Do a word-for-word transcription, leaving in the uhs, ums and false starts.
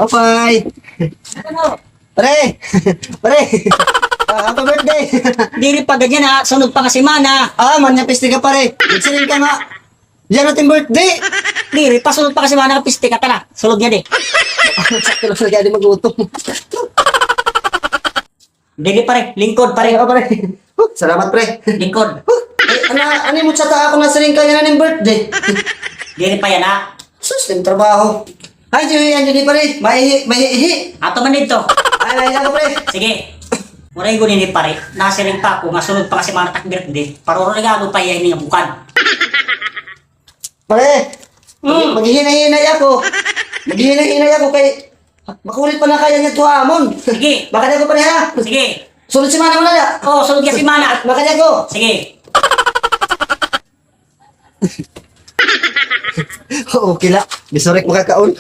Apay. Ano? Pare! Pare! Ah, happy birthday! Diri pa gad yana, sunod pa nga semana. Ah, man niya piste ka, pare. Nagsiring ka nga. Yana it im birthday. Diri pa, sunod pa nga semana nga piste ka, tara. Sulod nga di. Sakto la gad, di magutom. Diri, pare, lingkod, pare. Ay, pare. Huh, salamat, pre. Lingkod. Huh, eh, ano, ano mo sa ta ako nasiring ka yana it im birthday? Diri pa yana. Sus, it im trabaho. Ay, di, ay, di, pare. Maihi, maihi. Ato man didto. Ay, ay, ako, pre. Sige. Waray gud ini, pare. Nasiring pa ako nga sunod pa nga semana it ak birthday. Para regalo pa hiya ini nga bukad. Pare, hmm, maghihinay-hinay ako. Maghihinay-hinay ako kay makulit pa na kaya niya tuhamon. Sige. Makadi ako, pare, ha? Sige. Sunod semana mo na da. Oo, sunod nga semana. Makadi ako. Sige. Okay la. Bisurek makakaon.